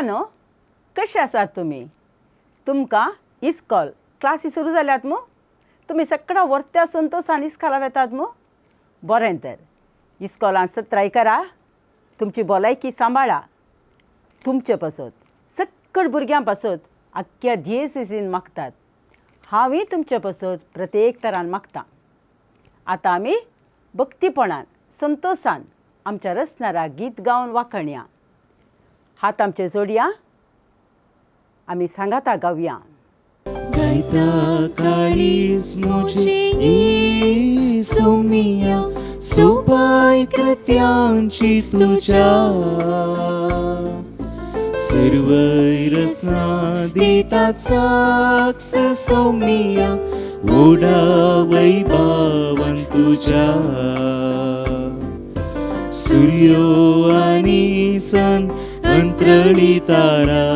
भुरग्यांनो, कशे आसात तुमी? तुमकां इस्कॉल क्लासी सुरू जाल्यात मू? तुमी सगळा वर्त्या संतोसान इस्कॉला वेतात मू? बरें तर, इस्कॉलान सत्राय करा, तुमची भलायकी सांबाळा. तुमचे पासत, सक्कड भुरग्यां पासत आख्ख्या दियेसीन मागतात. हांवूय तुमचे पासत प्रत्येक तरान मागतां. आतां आमी भक्तीपणान संतोसान आमच्या रसनाराक गीत गावन वाखणया. हात आमचे जोडया, आमी सांगाता गावया. गायता काळीज म्हजें सोमिया, सोपाय कृत्यांची तुज्या. सर्वय रसना दितात साक्ष सोमिया, ओडा वैभावन तुज्या. सुर्यो आनी सन अंत्रळी तारा,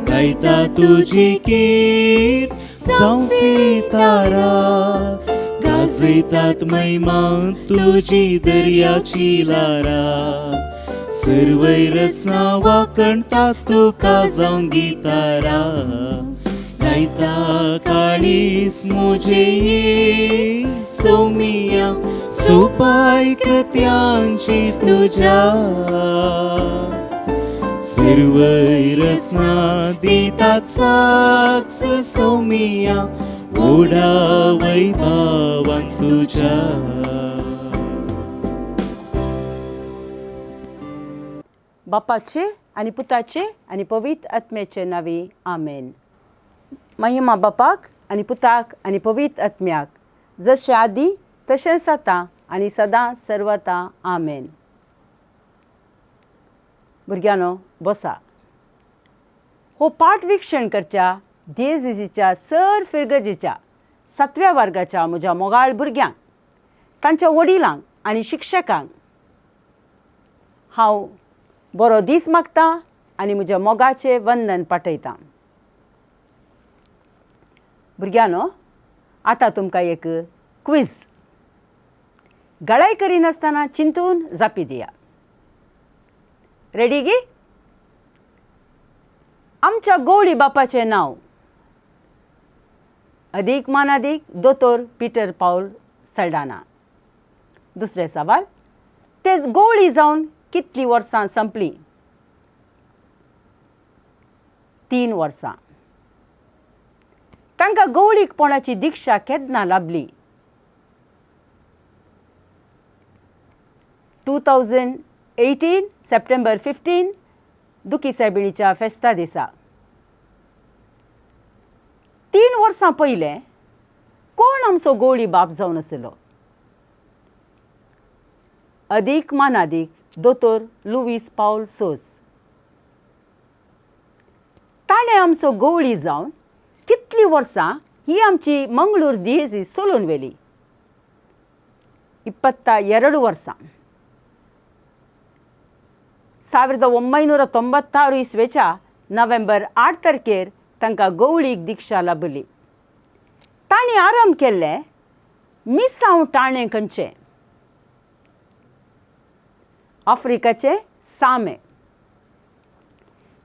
गायता तुजी कीर्त जावं सितारा. गाजयतात महिमा तुजी दर्याची लारा, सर्वय रसना वाखणतात तुका जावं गितारा. गायता काळीज म्हजें सोमिया, सोपाय कृत्यांची तुज्या. सर्वय रसना दितात साक्ष सोमिया, ओडा वैभावन तुज्या. बापाचे आनी पुताचे आनी पवित्र आत्म्याचे नांवी, आमेन. महिमा बापाक आनी पुताक आनी पवित्र आत्म्याक, जशें आदी तशेंच आतां आनी सदां सर्वता, आमेन. भुरग्यांनो, बसा. हो पाठ विक्षण करच्या दियेजीच्या सर फिरगजीच्या सातव्या वर्गाच्या म्हज्या मोगाळ भुरग्यांक, तांच्या वडिलांक आनी शिक्षकांक हांव बरो दीस मागतां आनी म्हज्या मोगाचें वंदन पाठयतां. भुरग्यांनो, आतां तुमकां एक क्विज. गळाय करिनासतना चिंतून जापी दिया. रेडी गी? आमच्या गवळी बापाचें नांव? अदीक मानादीक दोतोर पिटर पावल सल्डाना. दुसरें सवाल, ते गवळी जावन कितलीं वर्सां संपलीं? 3 वर्सां. तांकां गवळीकपणाची दीक्षा केन्ना लाभली? 2018 सप्टेंबर 15, दुखी सायबिणीच्या फेस्ता दिसा. 3 वर्सां पयलें कोण आमचो गवळी बाप जावन आशिल्लो? अदीक मानादीक दोतोर लुवीस पावल सोज. ताणें आमचो गवळी जावन कितलीं वर्सां ही आमची मंगळूर दियेजी चलोवन व्हेली? 22 वर्सां. 1996 इस्वेच्या नोव्हेंबर 8 तारखेर तांकां गवळीक दीक्षा लाभली. तांणी आरंभ केल्लें मिसांव टाणें खंयचें? आफ्रिकाचें सामे.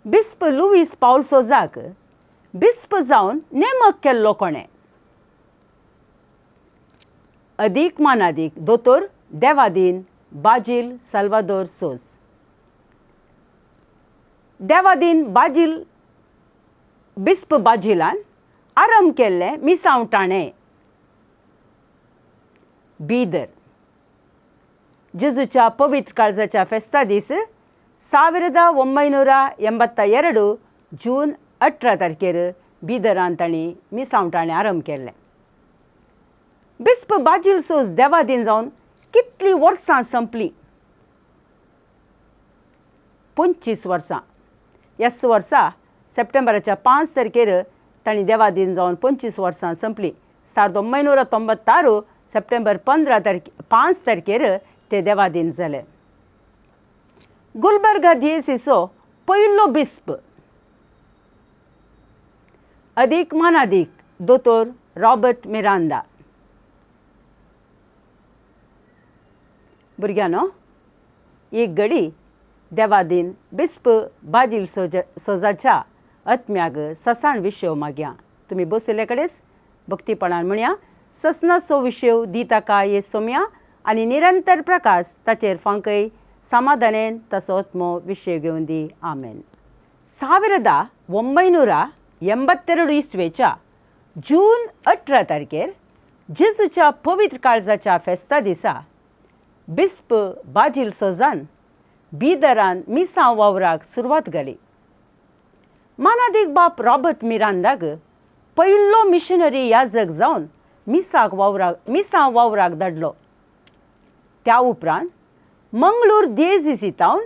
बिस्प लुवीस पावल सोजाक बिस्प जावन नेमक केल्लो कोणें? अदीक मानादीक दोतोर देवादीन बाजील साल्वादोर सोज. देवादीन बाजील बिस्प बाजिलान आरंभ केल्लें मिसांव टाणें बीदर. जेजूच्या पवित्र काळजाच्या फेस्ता दीस 1982 जून 18 तारखेर बिदरान तांणी मिसांव टाणें आरंभ केल्लें. बिस्प बाजील सोज देवादीन जावन कितलीं वर्सां संपलीं? 25 वर्सां. ह्याच वर्सा सप्टेंबराच्या 5 तारखेर तांणी देवादीन जावन 25 वर्सां संपलीं. 1996 सप्टेंबर 15 तारखे 5 तारखेर ते देवादीन जाले. गुलबर्गा दियेसीचो पयलो बिस्प अदीक मानादीक दोतोर रॉबर्ट मिरांदा. भुरग्यांनो, एक घडी देवादीन बिस्प बाजील सोज सोजाच्या आत्म्याक ससाण विशय मागया. तुमी बसयल्ले कडेच भक्तीपणान म्हणया, ससनाचो विशय दी ताका ये सोम्या आनी निरंतर प्रकाश ताचेर फांकय, समाधानेन ताचो आत्मो विशय घेवन दी. आमेन. 1982 इस्वेच्या जून 18 तारखेर जेजूच्या पवित्र काळजाच्या फेस्ता दिसा बिस्प बाजील सोजान बिदरान मिसांव वावराक सुरवात घाली. मानादीक बाप रॉबर्ट मिरांदाक पयलो मिशनरी याजक जावन मिसाक वावराक मिसांव वावराक धाडलो. त्या उपरांत मंगळूर दियेजीसीतावन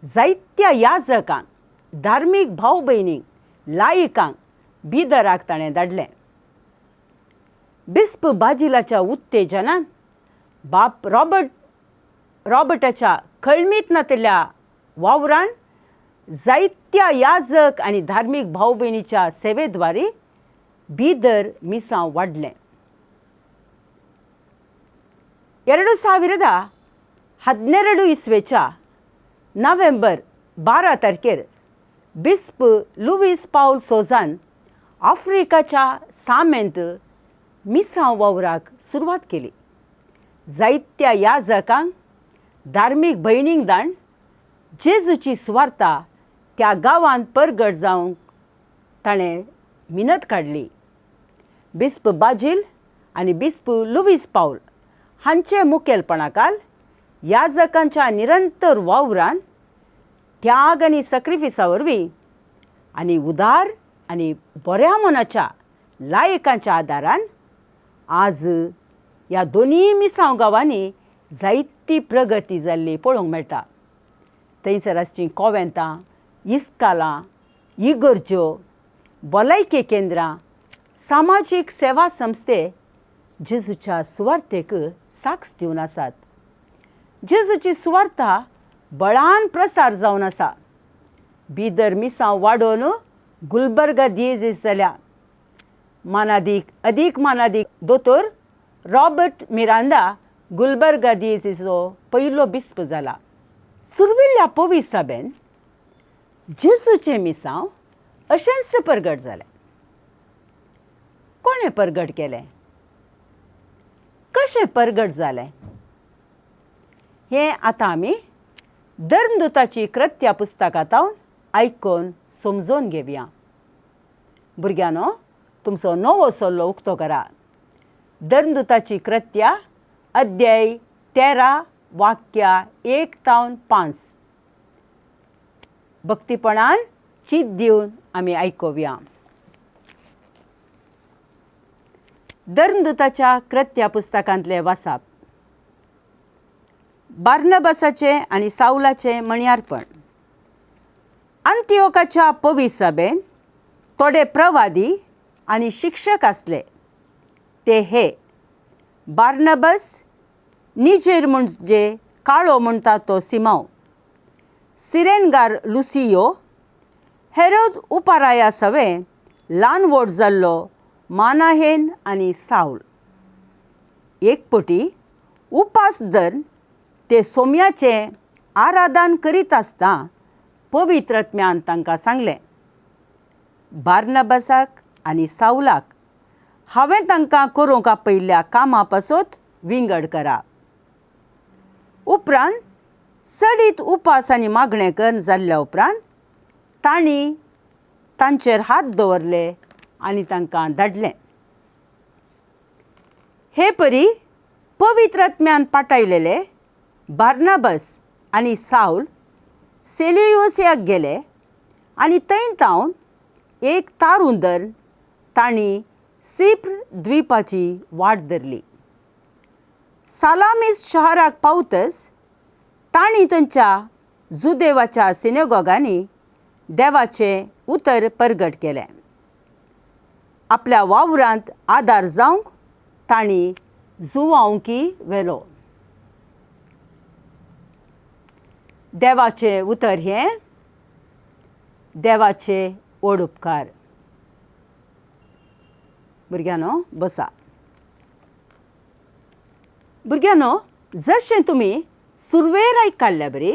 जायत्या याजकांक, धार्मीक भाव भयणींक, लायकांक बिदराक ताणें धाडलें. बिस्प बाजिलाच्या उत्तेजनान बाप रॉबर्टाच्या खळमीत नातिल्ल्या वावरान जायत्या याजक आनी धार्मीक भाव भयणीच्या सेवेद्वारे बिदर मिसांव वाडलें. 2012 इस्वेच्या नोव्हेंबर 12 तारखेर बिस्प लुवीस पावल सोजान आफ्रिकाच्या सामेंत मिसांव वावराक सुरवात केली. जायत्या याजकांक, धार्मीक भयणींक दाण जेजूची सुवार्ता त्या गांवांत परगट जावंक ताणें मिनत काडली. बिस्प बाजील आनी बिस्प लुवीस पावल हांचे मुखेलपणाकाल याजकांच्या निरंतर वावरान त्याग आनी सक्रिफिसा वरवीं आनी उदार आनी बऱ्या मनाच्या लायकांच्या आदारान आज ह्या दोनूय मिसांव गांवांनी जायती प्रगती जाल्ली पळोवंक मेळटा. थंयसर आसचीं कोवेंतां, इस्कालां, इगर्ज्यो, भलायकी केंद्रां, सामाजीक सेवा संस्थे जेजूच्या सुवार्थेक साक्ष दिवन आसात. जेजूची सुवार्ता बळान प्रसार जावन आसा. बिदर मिसांव वाडोवन गुलबर्गा दियेजीस जाल्या. मानादीक अदीक मानादीक दोतोर रॉबर्ट मिरांदा गुलबर्गा दियेजीचो पयलो बिस्प जाला. सुरविल्ल्या पवीस सभेन जेजूचें मिसांव अशेंच परगट जालें. कोणें परगट केलें, कशें परगट जालें हें आतां आमी धर्मदूताची कृत्या पुस्तकांत आयकून समजून घेवया. भुरग्यांनो, तुमचो नवो सल्लो उक्तो करा. धर्मदूताची कृत्या अध्याय 13 वाक्या 1 तावन 5. भक्तीपणान चीत दिवन आमी आयकुया. धर्मदूताच्या कृत्या पुस्तकांतले वासाप. बार्नबासाचें आनी सावलाचें मणयार्पण. अंतियोकाच्या पवीस सभेन थोडे प्रवादी आनी शिक्षक आसले. ते हे बार्नबस, निजेर म्हणजे काळो म्हणटा तो सिमांव, सिरेनगार लुसियो, हेरोद उपाराया सवे ल्हान व्हड जाल्लो मानाहेन आनी सावल. एक पटी उपास धरून ते सोम्याचें आराधन करीत आसतना पवित्र आत्म्यान तांकां सांगलें, बार्नबासाक आनी सावलाक हांवें तांकां करूंक आपयल्ल्या कामा पासत विंगड करा. उपरांत चडीत उपास आनी मागणें करून जाल्ल्या उपरांत तांणी तांचेर हात दवरले आनी तांकां धाडलें. हे परी पवित्र आत्म्यान पाटायलेले बार्नाबस आनी सावल सेलियोसियाक गेले आनी थंय तावन एक तारूं धरून तांणी सिप्र द्वीपाची वाट धरली. सालामीस शहराक पावतच तांणी तांच्या जुदेवाच्या सिनेगॉगांनी देवाचें उतर परगट केलें. आपल्या वावरांत आदार जावंक तांणी जुवांवकी व्हेलो. देवाचें उतर हें देवाचे व्हड उपकार. भुरग्यांनो बसा. भुरग्यांनो, जशें तुमी सुरवेर आयकल्ल्या बरी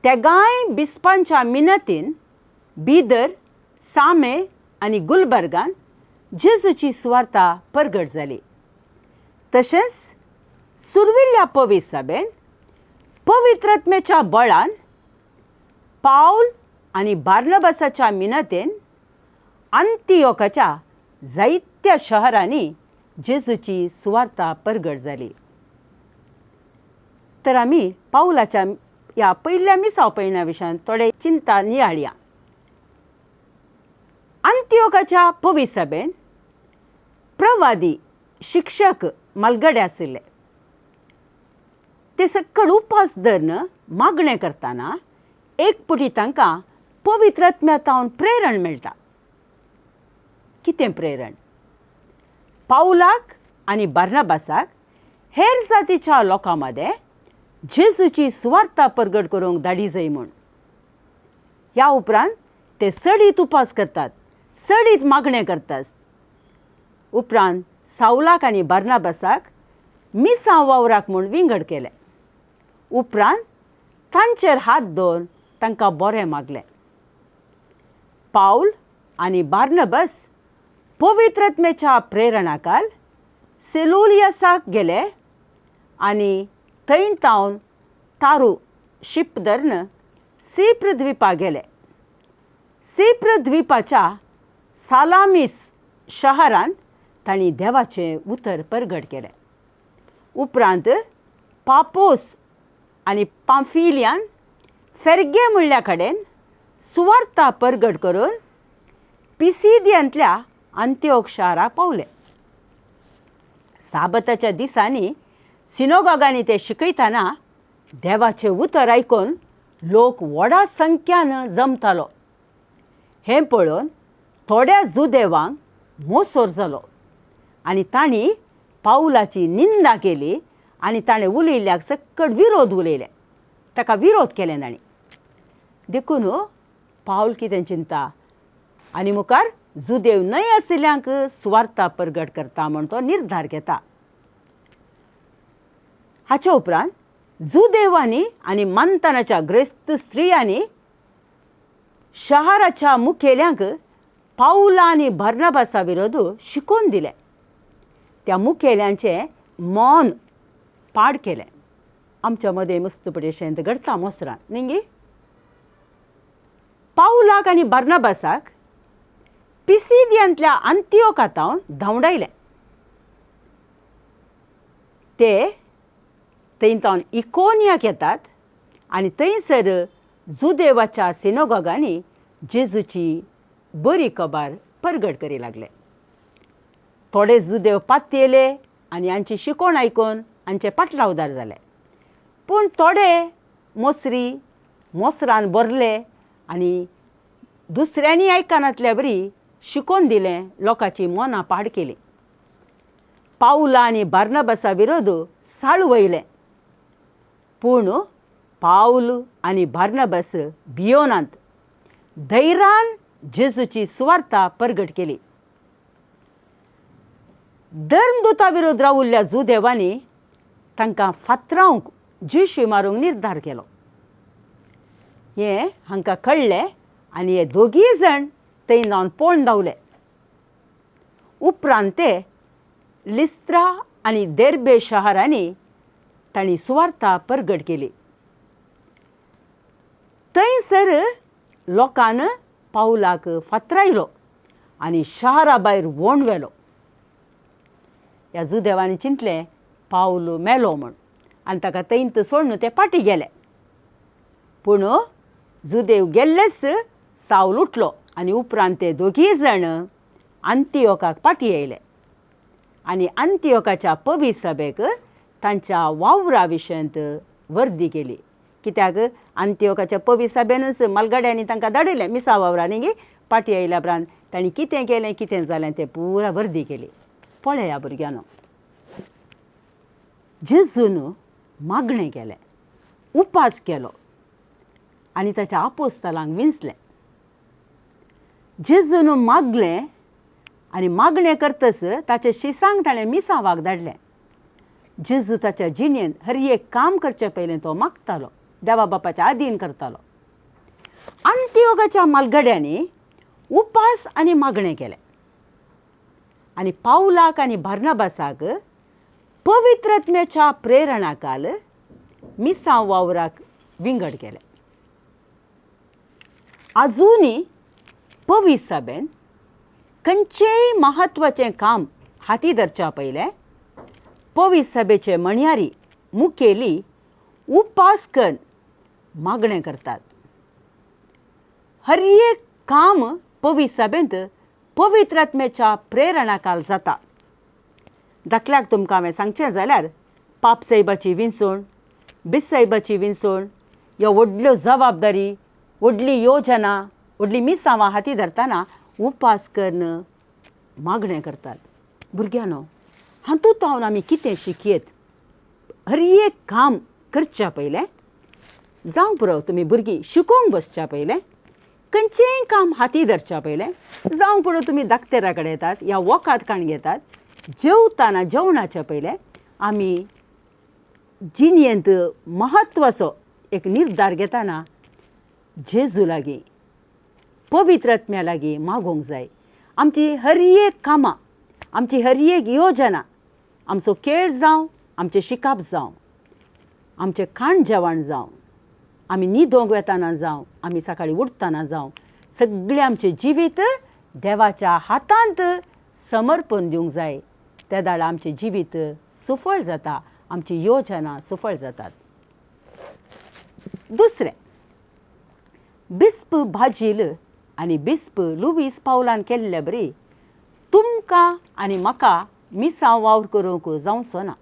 तेगांय बिस्पांच्या मिनतीन बिदर, सामे आनी गुलबर्गान जेजूची सुवार्ता परगट जाली. तशेंच सुर्विल्ल्या पवित्र सभेन पवित्रत्मेच्या बळान पावल आनी बार्नबासाच्या मिनतेन अंतियोकाच्या जायत्या शहरांनी जेजूची सुवार्ता परगट जाली. तर आमी पावलाच्या ह्या पयल्या मिसाव पयण्या विशयान थोडे चिंता नियाळया. अंत्योकाच्या पवित्र सभेन प्रवादी, शिक्षक, मालगडे आशिल्ले. ते सकळ उपास धरून मागणें करतना एक पुटी तांकां पवित्र आत्म्या प्रेरण मेळटा. कितें प्रेरण? पावलाक आनी बार्नाबासाक हेर जातीच्या लोकां मदें जेजूची सुवार्ता परगट करूंक धाडी जाय म्हूण. ह्या उपरांत ते सडीत उपास करतात, सडीत मागणें करतात. उपरांत सावलाक आनी बार्नाबासाक मिसांव वावराक म्हूण विंगड केलें. उपरांत तांचेर हात दवरून तांकां बरें मागलें. पावल आनी बार्नबस पवित्रत्मेच्या प्रेरणाकाल सेलुलियसाक गेले आनी थंय तावन तारू शीप धरून सिप्र द्विपा गेले. सिप्र द्विपाच्या सालामीस शहरांत तांणी देवाचें उतर परगट केलें. उपरांत पापोस आनी पांफिलियान फेर्गे म्हणल्या कडेन सुवार्ता परगट करून पिसिदियांतल्या अंत्योक शाराक पावले. साबताच्या दिसांनी सिनोगॉगांनी ते शिकयतना देवाचें उतर आयकून लोक व्हडा संख्यान जमतालो. हें पळोवन थोड्या जुदेवांक मोसोर जालो आनी तांणी पावलाची निंदा केली आनी ताणें उलयल्ल्याक सकट विरोध उलयले, ताका विरोध केले तांणी. देखून पावल कितें चिंता आनी मुखार जुदेव न्हय आशिल्ल्यांक सुवार्ता परगट करता म्हूण तो निर्धार घेता. हाचे उपरांत जुदेवांनी आनी मानतानाच्या ग्रेस्त स्त्रियांनी शहराच्या मुखेल्यांक पावला आनी बार्नाबासा विरोध शिकोवन दिले. त्या मुखेल्यांचें मौन पाड केलें. आमच्या मदें मस्त पडेशें घडटा मोसरान न्ही गी. पावलाक आनी बार्नाबासाक पिसिदियांतल्या अंतियोकातावन धांवडायले. ते थंय तावन इकोनियाक येतात आनी थंयसर जुदेवाच्या सिनोगॉगांनी जेजूची बरी खबर परगट करी लागले. थोडे जुदेव पातयेले आनी हांची शिकोवण आयकून हांचे पाटलावदार जाले. पूण थोडे मोसरी मोसरान भरले आनी दुसऱ्यांनी आयकनातल्या बरी शिकोवन दिलें, लोकांची मनां पाड केली. पावला आनी बार्नाबासा विरोध साळ वयले. पूण पावल आनी बार्नाबास भियोनात, धैर्यान जेजूची सुवार्ता परगट केली. धर्मदूता विरोध रावुल्ल्या जुदेवांनी तांकां फातरावंक जिशी मारूंक निर्धार केलो. हें हांकां कळ्ळें आनी हे दोगीय जाण थंय जावन पळोवन धांवले. उपरांत ते लिस्त्रा आनी देर्बे शहरांनी तांणी सुवार्ता परगट केली. थंयसर लोकान पावलाक फातरायलो आनी शहरा भायर वोंड व्हेलो. ह्या जुदेवांनी चिंतलें पावल मेलो म्हूण आनी ताका थंयत सोडून ते फाटीं गेले. पूण जुदेव गेल्लेच सावल उठलो आनी उपरांत ते दोगीय जाण अंतियोकाक फाटीं येयले आनी अंतियोकाच्या पवी सभेक तांच्या वावरा विशयांत वर्दी केली. कित्याक अंतियोकाच्या पवी सभेनूच मालगाड्यांनी तांकां धाडिल्लें मिसा वावरांनी गी. फाटीं येयल्या उपरांत तांणी कितें केलें कितें जालें तें पुरा वर्दी केली. पळया भुरग्यांनो, जेजून मागणें केलें, उपास केलो आनी ताच्या आपोस्तलांक विंचलें. जेजून मागलें आनी मागणें करतच ताच्या शिसांक ताणें मिसावाक धाडलें. जेजू ताच्या जिणेंत हर एक काम करचे पयलें तो मागतालो. देवा बापाच्या आदीन करतालो. अंत्योगाच्या मालगड्यांनी उपास आनी मागणें केलें आनी पावलाक आनी बार्नाबासाक पवित्रत्म्याच्या प्रेरणाकाल मिसांव वावराक विंगड केलें. आजुनूय पवीस सभेन खंयचेंय म्हत्वाचें काम हाती धरच्या पयलें पवीस सभेचे म्हणयारी मुखेली उपास करून मागणें करतात. हर एक काम पवीस सभेंत पवित्र आत्म्याच्या प्रेरणाकाल जाता. धाकल्याक तुमकां हांवें सांगचें जाल्यार पापसाहेबाची विंचवण, बिस्साहेबाची विंचवण ह्यो व्हडल्यो जबाबदारी, व्हडली योजना, व्हडलीं मिसांवां हाती धरतना उपास करून मागणें करतात. भुरग्यांनो, हातूंत हांव आमी कितें शिकयत? हर एक काम करच्या पयलें जावं पुरो तुमी भुरगीं शिकूंक बसच्या पयलें खंयचेंय काम हाती धरच्या पयलें जावं पुरो तुमी दाक्तेरा कडेन येतात या वखद काण घेतात, जेवताना जेवणाच्या पयलें आमी जिणेंत म्हत्वाचो एक निर्धार घेतना जेजू लागीं पवित्र आत्म्या लागीं मागूंक जाय. आमची हर एक कामां, आमची हर एक योजना, आमचो खेळ जावं, आमचें शिकप जावं, आमचें खाण जेवण जावं, आमी न्हिदोंक वेताना जावं, आमी सकाळीं उठतना जावं, सगळें आमचें जिवीत देवाच्या हातांत समर्पण दिवंक जाय. त्या दाडा आमचें जिवीत सुफळ जाता, आमची योजना सुफळ जातात. दुसरें, बिस्प भाजील आनी बिस्प लुवीस पावलान केल्ले बरी तुमकां आनी म्हाका मिसांव वावर करूंक जावचो ना.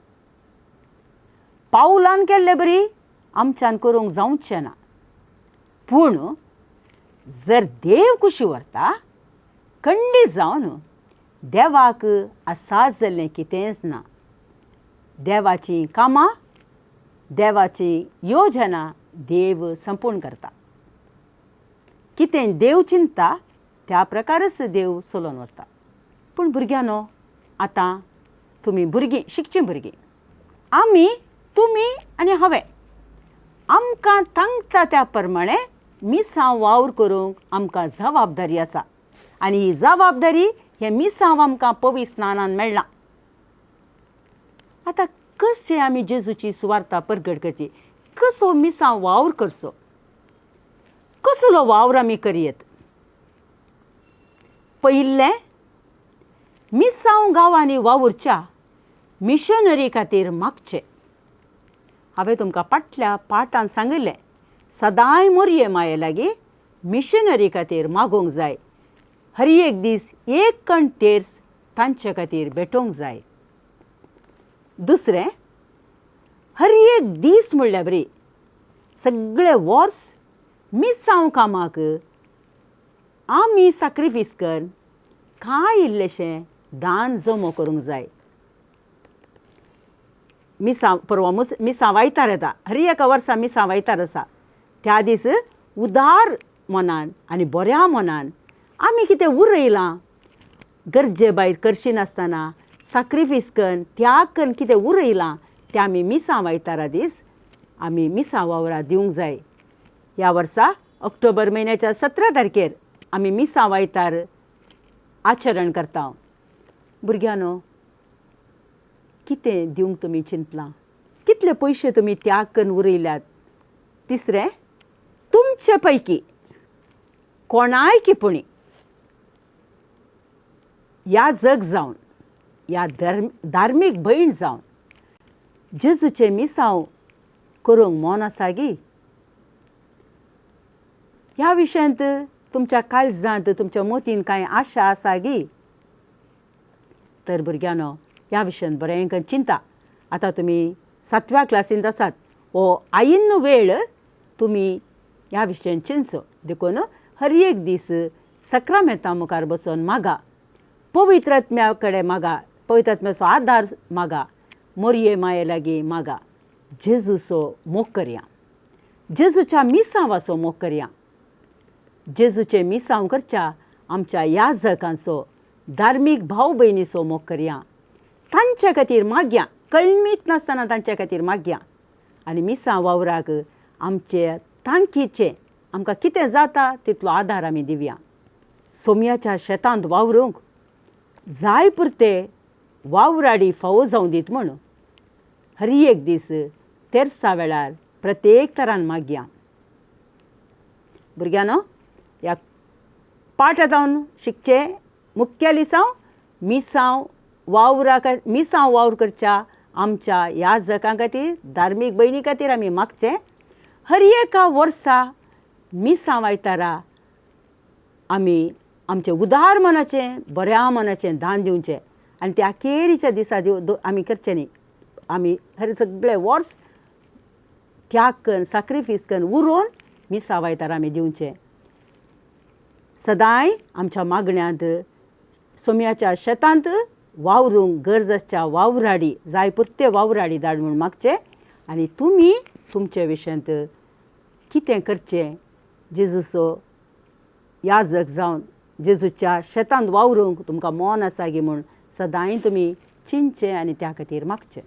पावलान केल्ले बरी आमच्यान करूंक जावचें ना. पूण जर देव कुशी व्हरता खंडीत जावन देवाक आसाज जाल्लें कितेंच ना. देवाचीं कामां, देवाची योजना देव संपूर्ण करता. कितें देव चिंतता त्या प्रकारच देव चलोवन व्हरता. पूण भुरग्यांनो, आतां तुमी भुरगीं, शिकचीं भुरगीं, आमी, तुमी आनी हांवें आमकां तांकता त्या प्रमाणें मिसांव वावर करूंक आमकां जबाबदारी आसा आनी ही जबाबदारी हें मिसांव आमकां पवीस स्नानान मेळ्ळां. आतां कशें आमी जेजूची सुवार्ता परगट करची, कसो मिसांव वावर करचो, कसलो वावर आमी करयेत? पयलें, मिसांव गांवांनी वावुरच्या मिशनरी खातीर मागचें. हांवें तुमकां फाटल्या पाठान सांगिल्लें, सदांय मोरये माये लागीं मिशनरी खातीर मागूंक जाय. हर एक दीस एक कण तेर्स तांचे खातीर भेटोवंक जाय. दुसरें, हर एक दीस म्हणल्यार बरी सगळे वर्स मिसांव कामाक आमी साक्रिफीस कर कांय इल्लेशें दान जमो करूंक जाय. मिसां परवा मिसां वायतार येता, हर एका वर्सा मिसां वायतार आसा. त्या दीस उदार मनान आनी बऱ्या मनान आमी कितें उरयलां गरजे भायर करशी नासतना साक्रिफीस करून त्याग करून कितें उरयलां तें आमी मिसां वायतारा दीस आमी मिसां वावरा दिवंक जाय. ह्या वर्सा ऑक्टोबर म्हयन्याच्या 17 तारखेर आमी मिसां वायतार आचरण करता. भुरग्यांनो, कितें दिवंक तुमी चिंतलां? कितले पयशे तुमी त्याग करून उरयल्यात? तिसरें, तुमचे पैकी कोणाय किपुणी ह्या जग जावन ह्या धार्मीक भयण जावन जेजूचें मिसांव करूंक मन आसा गी? ह्या विशयांत तुमच्या काळजांत, तुमच्या मोतीन कांय आशा आसा गी? तर भुरग्यांनो, ह्या विशयांत बरें करून चिंता. आतां तुमी 7व्या क्लासींत आसात, हो आयिन्न वेळ तुमी ह्या विशयांत चिंतचो. देखून हर एक दीस सक्रामेंता मुखार बसून मागा, पवित्र आत्म्या कडेन मागा, पवित्र आत्म्याचो आदार मागा, मोरये माये लागीं मागा, जेजूचो मोग करया, जेजूच्या मिसांवाचो मोग करया, जेजूचें मिसांव करच्या आमच्या याजकांचो, धार्मीक भाव भयणीचो मोग करया, तांच्या खातीर मागया, कळमीत नासतना तांच्या खातीर मागया आनी मिसां वावराक आमचे तांकीचें आमकां कितें जाता तितलो आदार आमी दिवया. सोमयाच्या शेतांत वावरूंक जाय पुरते वावराडी फावो जावं दीत म्हूण हर एक दीस तेर्सा वेळार प्रत्येक तरान मागया. भुरग्यांनो, ह्या पाठांत जावन शिकचें मुख्य लिसांव मिसांव वावरा मिसांव वावर करच्या आमच्या याजकां खातीर, धार्मीक भयणी खातीर आमी मागचें. हर एका वर्सा मिसांव आयतारा आमी आमचें उदार मनाचें बऱ्या मनाचें दान दिवचें आनी त्या अखेरीच्या दिसा दिव आमी करचें न्ही. आमी हर सगळें वर्स त्याग करून साक्रिफीस करून उरोवन मिसांव आयतारा आमी दिवचें. सदांय आमच्या मागण्यांत सोम्याच्या शेतांत वावरूंक गरज आसच्या वावराडी जाय पुरते वावराडी धाड म्हूण मागचें. आनी तुमी तुमचे विशयांत कितें करचें, जेजूचो याजक जावन जेजूच्या शेतांत वावरूंक तुमकां मन आसा गी म्हूण सदांय तुमी चिंतचें आनी त्या खातीर मागचें.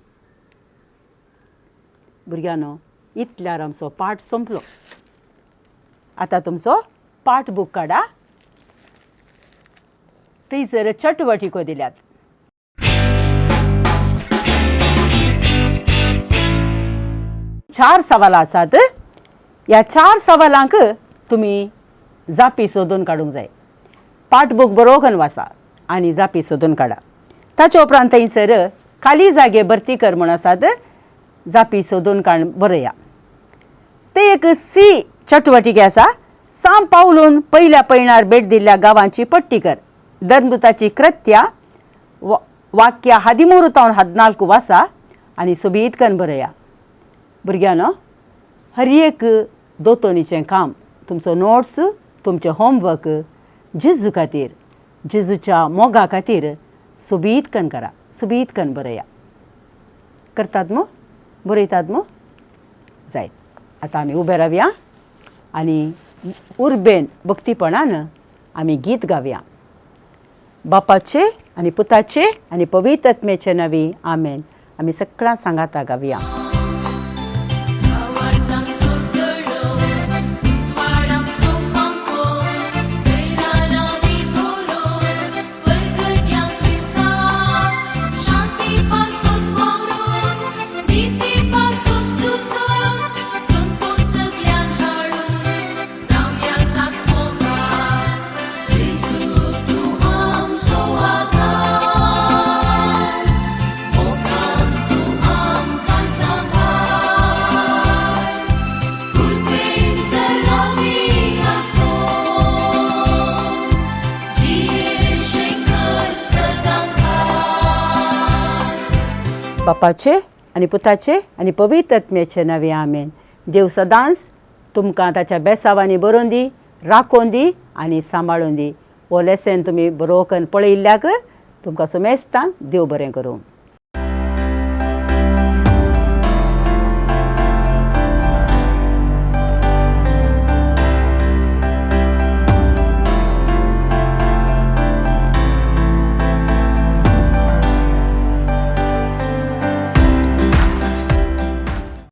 भुरग्यांनो, इतल्यार आमचो पाठ सोंपलो. आतां तुमचो पाठ बूक काडा, थंयसर चटवटिको दिल्यात. चार सवालां आसात. ह्या चार सवालांक तुमी जापी सोदून काडूंक जाय. पाठबूक बरो करून वाचा आनी जापी सोदून काडा. ताचे उपरांत थंयसर खाली जागे भरती कर म्हूण आसात, जापी सोदून काड बरया. ते एक सी चटवटिके आसा. साम पावलून पयल्या पयणार भेट दिल्ल्या गांवांची पट्टी कर. धर्मदूताची कृत्या वाक्या हादिमूर तावन हदनाल्कू वासा आनी सोबीत करून बरया. भुरग्यांनो, हर एक दोतोनीचें काम, तुमचो नोट्स, तुमचें होमवर्क जेजू खातीर, जेजूच्या मोगा खातीर सोबीत करून करा, सोबीत करून बरया. करतात मू? बरयतात मू? जायत. आतां आमी उबे रावया आनी उर्बेन भक्तीपणान आमी गीत गावया. बापाचे आनी पुताचे आनी पवित्र आत्म्याचे नांवी आमेन. आमी सगळ्यां सांगाता गावया. बापाचे आनी पुताचे आनी पवित्र आत्म्याचे नांवे आमेन. देव सदांच तुमकां ताच्या बेसावांनी बरोवन दी, राखोवन दी आनी सांबाळून दी. हो लेसन तुमी बरो करून पळयिल्ल्याक तुमकां सुमेस्तां देव बरें करूं.